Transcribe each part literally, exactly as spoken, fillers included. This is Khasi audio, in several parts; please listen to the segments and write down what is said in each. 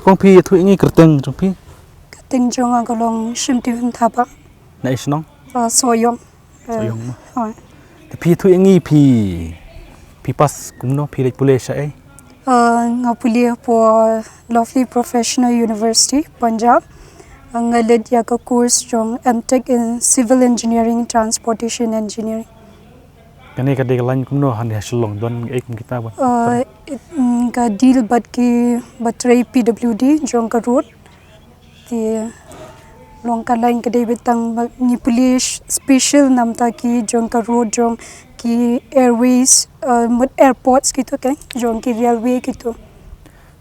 Kong phi ïathuh ïa ngi kyrteng jong phi? Kyrteng jong nga ka long Shimti Hun Thaba. Na i shnong? Ah, Sohiong. Eh, Sohiong ma. Hooid. Te phi ïathuh ïa ngi phi, phi pass kumno, phi leit pule shaei? Ah, nga pule hapoh Lovely Professional University, Punjab. Ah, nga leit ïa ka course jong M Tech in Civil Engineering, Transportation Engineering. Kane ka dei ka lain kumno hangne ha Shillong, don ei kum kita ban? Uh, it, mm, ka deal bad ki ba trei P W D jong ka road. Te long ka lain ka dei beit tang ba ngi pule sh-, special namar ki jong ka road jong ki airways, uh, mut airports kito ke, jong ki railway kito.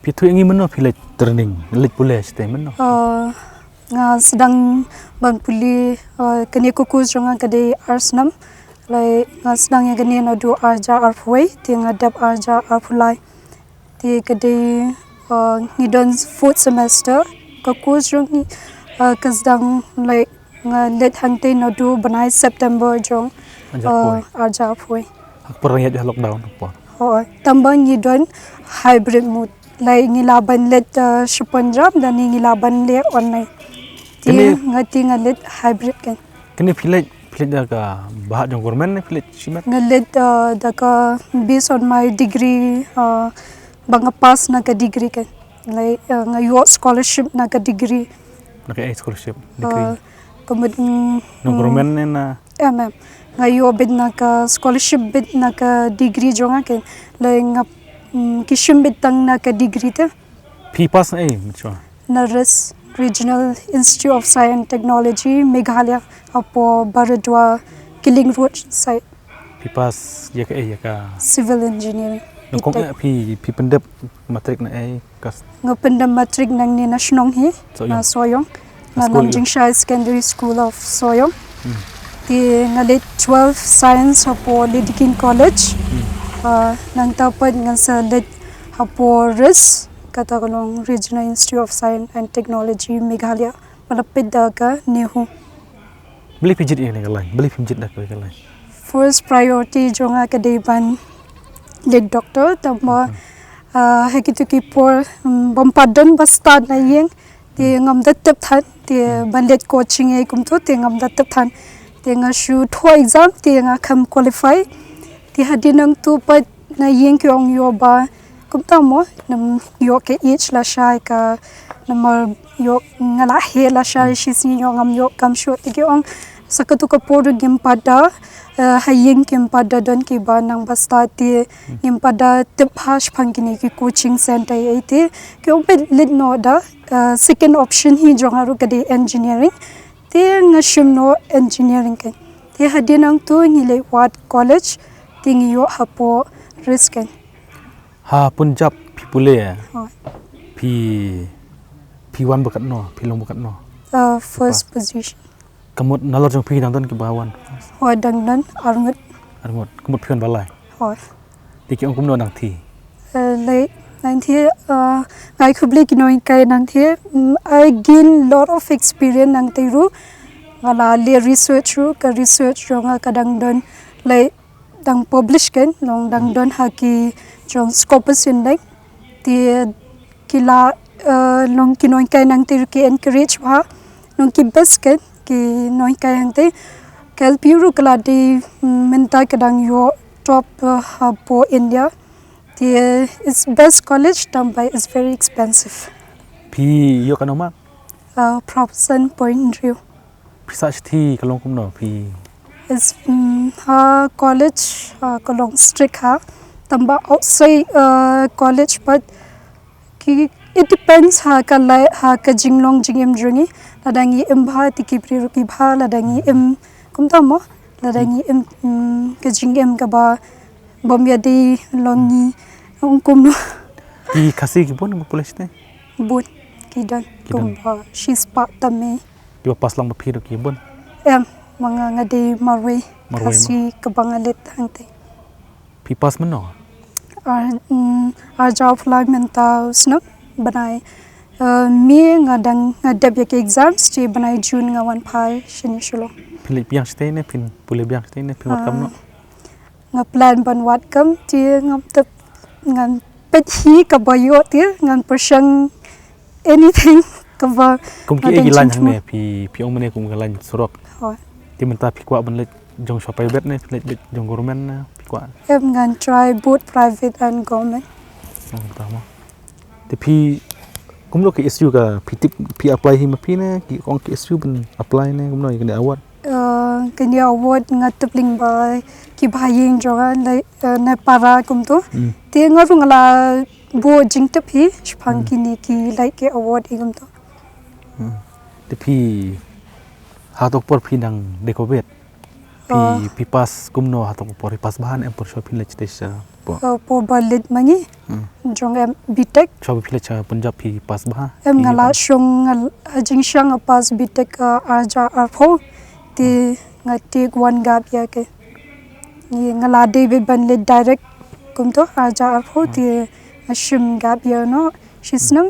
Phi ïathuh ïa ngi mynno phi leit training, leit pule shaei mynno? Uh, nga sdang ban pule, uh, kane ka course jong nga ka dei ar snem. Lei nga sdang ïa kane naduh ar hajar arphew wei, te nga dep ar hajar arphew lai. Te ka dei, uh, ngi don fourth semester, ka course jong ngi, uh, ka sdang, lei nga leit hangtei naduh bnai September jong, uh, ar hajar arphew wei. Ha ka por ïaid ha lockdown ha ka por. Hooid, tang ba ngi don hybrid mode. Lei ngi lah ban leit, uh, sha Punjab, lane ngi lah ban leit online. Te nga te nga leit hybrid kan. Kane phi leit, phi leit da ka bhah jong government ne phi leit shimet? Nga leit, uh, da ka based on my degree, uh, ba nga pass na ka degree kan. Lei, uh, nga ïoh scholarship na ka degree. Na ka, eh, scholarship, degree? Uh, ka mut, mm, na government ne na? Em, em. Nga ïoh beit na ka scholarship beit na ka degree jong nga kan. Lei nga, mm, ki shim beit tang na ka degree te. Phi pass na ei, mynta? Na RIS, Regional Institute of Science and Technology, Meghalaya, hapoh Baradua, Killing Road side. Phi pass ïa ka ei, ïa ka? Civil Engineering. Nyngkong eh phi, phi pyndep matric na ei, kas? Nga pyndep matric nangne na shnong hi, Sohiong. Na Sohiong. Nga long jingshai Secondary School of Sohiong. Hmm. Te nga leit twelve Science hapoh Lady King College. Hmm. Ah, nangta pat ngan sa leit hapoh RIS, kata ka long Regional Institute of Science and Technology, Meghalaya, ba la peit da ka NEHU. Balei phi jied ïa kane ka lain? Balei phim jied da kawei ka lain? First priority jong nga ka dei ban leit doctor, tang ba, hmm, ah, ha kito ki por, mm, bym pat don ba stad na ïing, te ngam da tip than, te ban leit coaching ei kumto, te ngam da tip than. Te nga shu thoh exam, te nga kham qualify. Te hadien nangto pat na ïing ki ong ïoh ba, kumta mo, ngam ïoh ka age lashai ka, namar ïoh nga la heh lashai shisien ïoh ngam ïoh kam shuh, te ki ong sa katu ka por ruh ngim pat da, eh, ha ïing kim pat da don kiba nang ba stad te ngim pat da tip ha shaphang kine ki coaching center ei te. Ki ong peit leit noh da, eh, second option hi jong nga ruh ka dei engineering. Te nga shim noh engineering kan. Te hadien nangto ngi leit wad college, te ngi ïoh hapoh RIS kan. Ha Punjab phi pule? Hooid. Phi, phi wan ba katno, phi long ba katno? Uh, first position. Ka mut nalor jong phi dang don kiba wan? Hooid, dang don arngut. Arngut. Ka mut phi wan ba lai? Hooid. Te ki ong kumno nangthie? Eh, lei, nangthie, eh, nga ai khublei ki nonghikai nangthie. Mm, I gain lot of experience nangtei ruh. Nga la leh research ruh, ka research jong nga ka dang don, lei, dang publish kan, long dang don ha ki jong Scopus Index. Te ki la, eh, long ki nonghikai nangtei ruh ki encourage bha, long ki best kan ki nonghikai hangtei. Ka L P U ruh ka la dei, mm, mynta ka dang ïoh top, eh, hapoh India. Te it's best college, tang ba it's very expensive. Phi ïoh katno mark? Uh, phra phew san point hynriew. Phi sah shithi ka long kumno phi? Is, mm, ha college, uh, ka long strict ha. Tang ba outside, uh, college pat ki, it depends ha ka lai, ha ka jinglong jingim jong ngi. Lada ngi im bha te ki briew ruh ki bha, lada ngi im kumta mo, lada ngi im, mm, ka jingim kaba bym ïadei long ngi ong kumno. Ki Khasi ki bun ha college te? Bun, ki don. Ki don. Kumba shispah tam eh. Kiba pass lang bad phi ruh ki bun? Em, ma nga nga dei marwei. Marwei. Khasi ma. Kaba nga leit hangtei. Phi pass mynno? Ar, mm, ar hajar arphew lai mynta u snem, bnai, eh, May nga dang, nga dep ïa ki exams, te bnai June nga wan phai shane Shillong. Phi leit biang shatei ne phin pule biang shatei ne phin wad kam noh? Ah, nga plan ban wad kam, te ngam tip, ngan peit hi kaba ïoh, te ngan pyrshang anything kaba. Kum ki ïa ki line hangne phi phi ong mane kum ka line surok. Hoi. Te mynta phi kwah ban leit jong sha private ne phi leit jong government ne phi kwah. Em ngan try both private and government. Ong ta mo. Te phi kumno ki issue ka phi tip phi apply hi ma phi ne ki ong ki issue ban apply ne kumno ïa kane award. Kane award nga tip lyngba ki bahaïing jong nga ne para kumto. Te nga ruh nga la buh jingtip hi shaphang kine ki lait ki award hi kumto. Te phi ha to por phi nang dei ko bet. Phi phi pass kumno ha to por phi pass bha ne em por sho phi leit sha. Por ba leit ma ngi jong em B.Tech. Sho phi leit sha Punjab phi pass bha. Em nga la shong ha jingshang nga pass B.Tech arja arphew. Te nga take one gap year ke. Nga la dei ban leit direct kumto arja arphew te nga shim gap year no shisnem.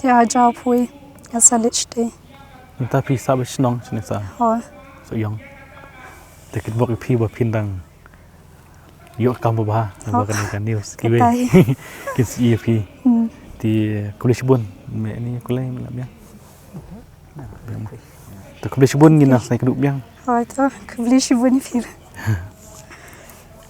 Te arja phew nga sa leit shatei. Mynta phi sah ba shnong shane sa. Hoi. Sa ïong. Te kin bok ïa phi ba phin dang ïoh kam ba bha ba kane ka news kiwei. Kin sih ïa phi. Te khublei shibun me ni khublei me la biang. Te khublei shibun ngin nang snai kdup biang. Hoi to khublei shibun ïa phi.